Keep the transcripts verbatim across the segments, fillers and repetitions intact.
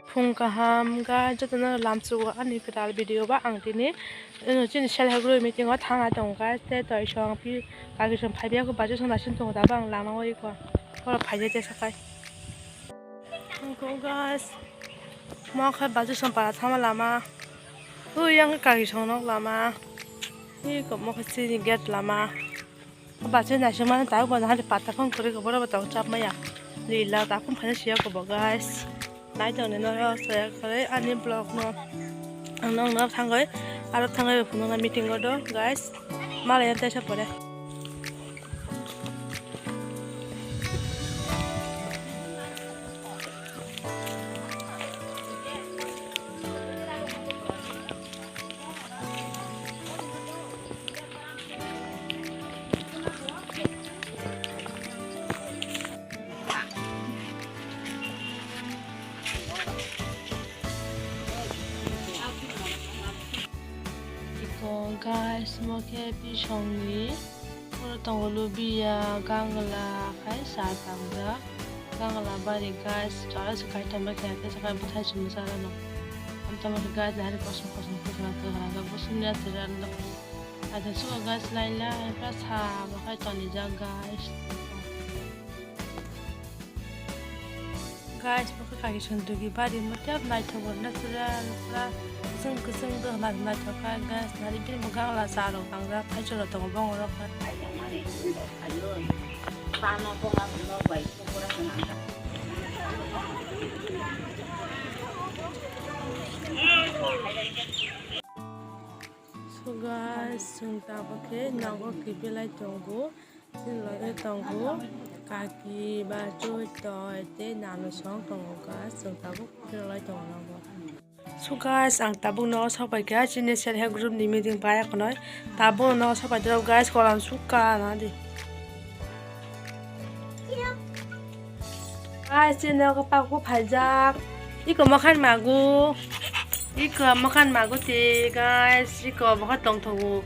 Phung kaham guys, jotono lamsugo ani kwtal video ba ang tini, ano chini self help group meeting o thangna tongo guys, tei toisong pi kaki song phaiya kho, bajo song naising tongo dabo ang lama o eko, oro phaiya teisa kai. Eko guys, mo khe bajo song para thangma lama, ui yang kaki song nok lama, eko mo khe chini gate lama. Bachai naisingmani tabuk bo nahari pata phang kwrwi khe borok bo tongo chapmaya. Lila takhum phaina siya khe bo guys. Nai tongni norok soya kwrwi ani vlog no. Ang nokno thangwi aro thangwi bo phunukna meeting o do guys. Malaya teisa pore. Iko guys, mo khe bisongni. Oro tongo lubiya, gangla, khai sa tangjak. Gangla bari guys, chwla se kaitam bai khe, tei sakai bwthai chumsa rano. Amtama khe guys, nahari kosom kosom kwkhwrang kwkhwrang khe, bwswk natural. Aida suka guys, lai lai, pura sa bo khai tonijak guys. Guys, bo khe kaki song dugi bari mo tep naithok bo natural pura kwchwng kwchwng dohna naithok kha guys, nari bini bo gangla cha rok tangjak thaichoro tongo bongorok khe. So guys, chwng tabuk khe nogo kipilai tongo. Chini logi tongo kaki, bachoi, toi tei nano song tongo guys, chwng tabuk phirolai tongo nogo. So guys, ang tabuk nogo sokpai kha chini self help group ni meeting paiya khwnwi. Tabuk nogo sokpai dirok guys, kolam sukha nadi. Guys, chini nogo paku phaijak. Iko mokhan magu. Iko mokhan magu ti guys, iko mokhan tongthogo.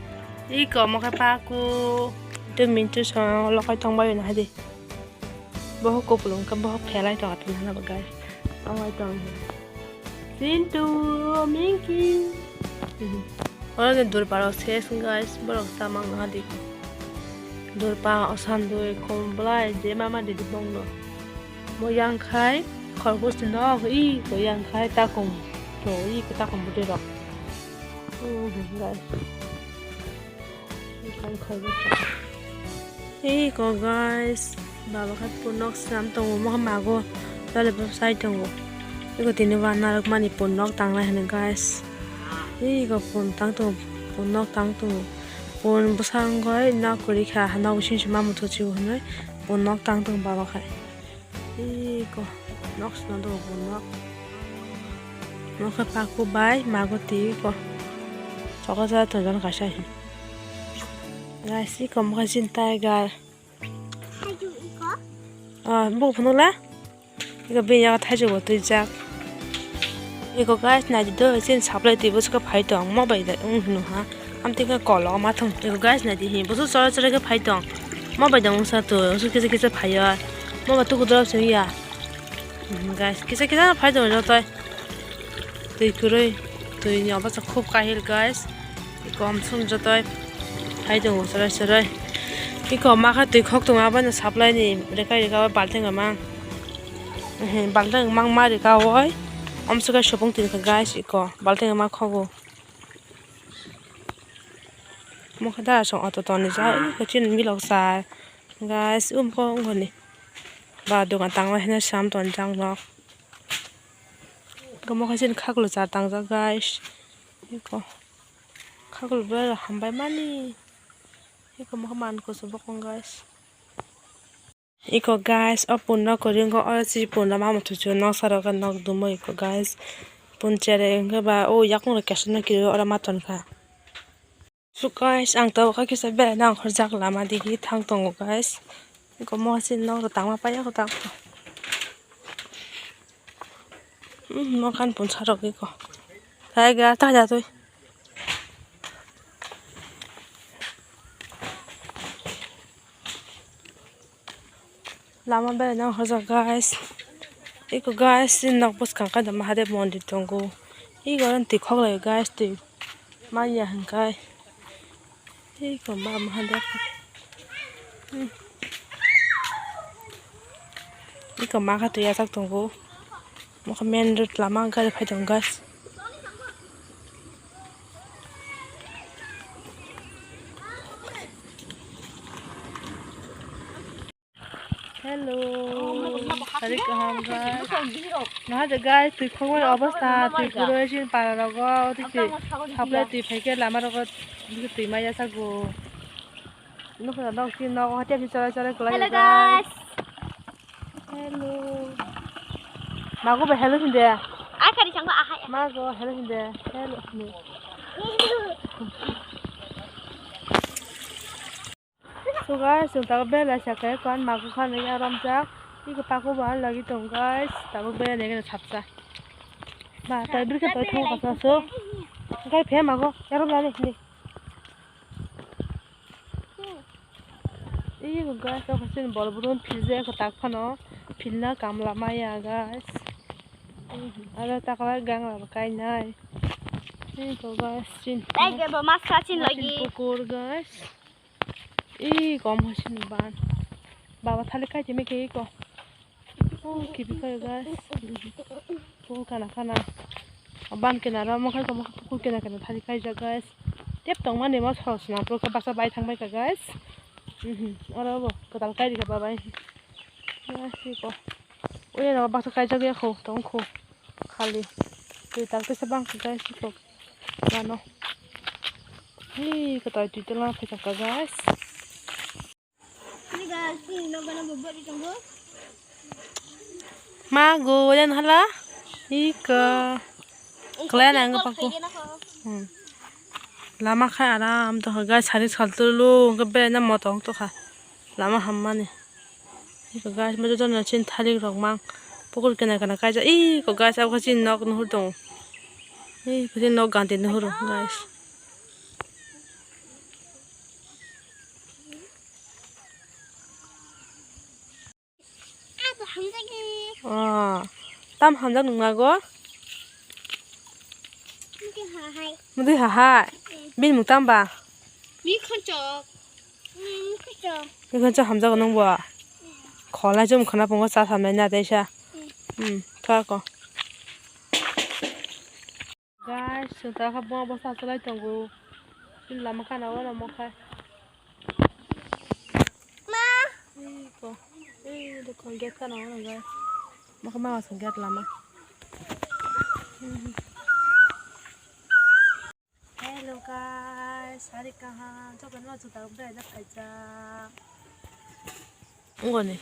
Iko mokhe paku. Tei mintu song lokai tongbai na hadi. Bohok kopulung khe bohok phelai tong atwng hana bo guys. Amai tong. Sintu, Minki. Oro ni durpa rok ses guys, borok tamang na hadi. Durpa, osandui, komblai, je mama didi bongno. Mo yang khai, khorgos no, i ko yang khai takung. To i ko takung budi rok. Hmm, guys. Iko guys, baba khe punok swnam tongo, mokhe mago, tole bo sai tongo. Iko tini bo narwkmani punok tangnai hwnwi guys. Iko pun tang tongo, punok tang tongo. Pun bwskango nok kwrwi kha, nok bising se ma muthungwi hwnwi punok tang tongo baba khe. Iko nok swnam tongo bo nok. Nok khe paku bai mago twi iko. Choka cha tonjak kaisa hi. Guys, iko mokhe chini tiger. Ah, bo phunukla. Iko bini yago thaichuk bo twijak. Iko guys, naidi do, chini supply twi bwswk phai tong, mo bai da wng hino ha. Amtwi khe kolo ma thung. Iko guys, naidi hi, bwswk chora chora khe phai tong. Mo bai da wngsa twi, bwswk kisa kisa phai o. Mo bai tuku dorop se wngya. Hmm, guys, kisa kisa phai tong jotoi. Twi kwrwi, twi ni obostha khub kahil, guys. Iko omsong jotoi phai tongo chwrai chwrai. Iko ma khe twi khok tongo, abono supply ni rekai rika o balting kwmang. Ehe, balting kwmang ma rika oi. Omswk khe supung twi kha guys, iko balting kwmang khogo. Omo khe da song auto tonijak, iko chini milok sa guys, umkho ungkho ni ba dogan tangma hino sam tonjak nok. Omo khe chini khaklo cha tangjak guys. Eko khaklo bwrwi rok hambai mani. Eko mokhe man kusu bokong guys. Eko guys, o punno kwrwi wngkha, oro chini punno ma muthungwi nok saro khe nok dumo eko guys. Pun chere wngkhe ba o yakung rok kaisa no kiri oro ma tonkha. So guys, ang tabuk khe kisa beraina ongkhorjak lama digi thang tongo guys. Eko moha chini nok rok tangma paiya ko tak. Hmm, mokan punsa rok eko. Thai ga ta ja twi. Lama beraina ongkhorjak guys. Iko guys, chini nok bwskang khe Mahadev mondir tongo. Iko oro twi khoklai guys, twi manya hwnkhai. Iko ma Mahadev. Hmm. Iko ma kha twi yachak tongo. Omo khe main road lama gari phai tongo guys. Hello. Sari kaham guys. Naha de guys, twi khogoi obostha, twi puro sin para rogo, twi twi saplai twi phaikhe lama rogo, twi maya sago. Nukha nok si nok hotel si chora chora kwlai. Hello guys. Hello. Mago ba hello hinde. Ai kari chango ahai. Mago hello hinde. Hello hinde. So guys, chwng tabuk belaisa khe kon mago kha nai aromjak. Iko paku bo lagi tong guys. Tabuk belaina khe sapsa. Ba tai birkhe toi thang kasa so. Gai phe mago yarom lani ni. Iko guys, o khasin bol burun philje ko tak phano philna kamla maya guys. Aro takla gang la kainai. Iko guys, chin. Tei ke bo mas kha chin lagi. Pukur guys. Ih, kom hasin ban. Baba thali kai timi ke iko. Oh, kibi kai guys. Pukur kana kana. Ban kena ro mo khai ko mo pukur kena kena thali kai ja guys. Tep tong mani mo sal sna pukur ka baksa bai thang bai ka guys. Mhm. Oro bo kotal kai di ka baba. Guys, iko. Oya ro baksa kai ja ya kho tong kho. Khali. Twi tak twi se bang ka guys iko. Ano. Hi, katai twi tela phai ka guys. Ma go yan hala. Iko. Kalian ang paku. Hmm. Lama khai aram to guys, hari sal tulu ke be na motong to kha. Lama hammani. Iko guys, mo joto no chin thalik rok mang. Pukur kena kena kaijak. Ih, ko guys, abo khe chini nok nuhur tongo. Ih, ko chini nok ganti nuhur guys. Oh, tam hamjak nung nago? Mudi hahai. Bini mung tam ba? Mi khonchok. Ikhon cha hamjago nung bo. Kholai chum khana pungo cha samnai na teisa. Hmm, kha ko. Guys, chwng ta kha bo bo sa chalai tongo. Chini lama kana o lama khai. Ma. Iko. Ei, dokon gate kana o guys. Maka mama song gate lama. Hello guys, hari kaham, jotono juta beraina phaijak. Ungoni.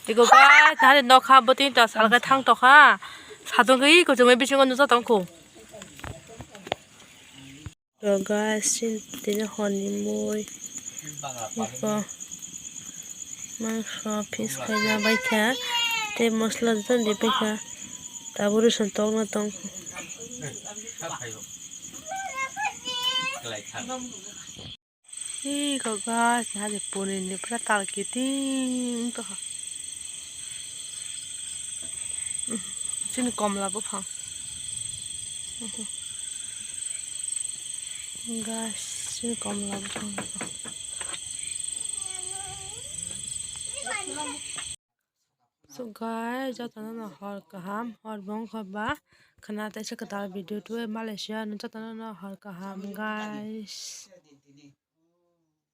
Iko guys, hari nokha bwtwi ta salga thang tokha. Sadong khe iko chumai bisingo nujak tong kho. To guys, sin tini honni mui. Iko. Mangso piece khaina baikha, tei mosla joto ni baikha, tabuk rwsong tokna tong. Ih, ko guys, naha je puni ni pura tal kiting to ha. Chini komla buphang. Guys, chini komla buphang. So guys, jotono no hor kaham, hor bong kha ba khna taisa kwtal video tubui Malaysia no jotono no hor kaham guys.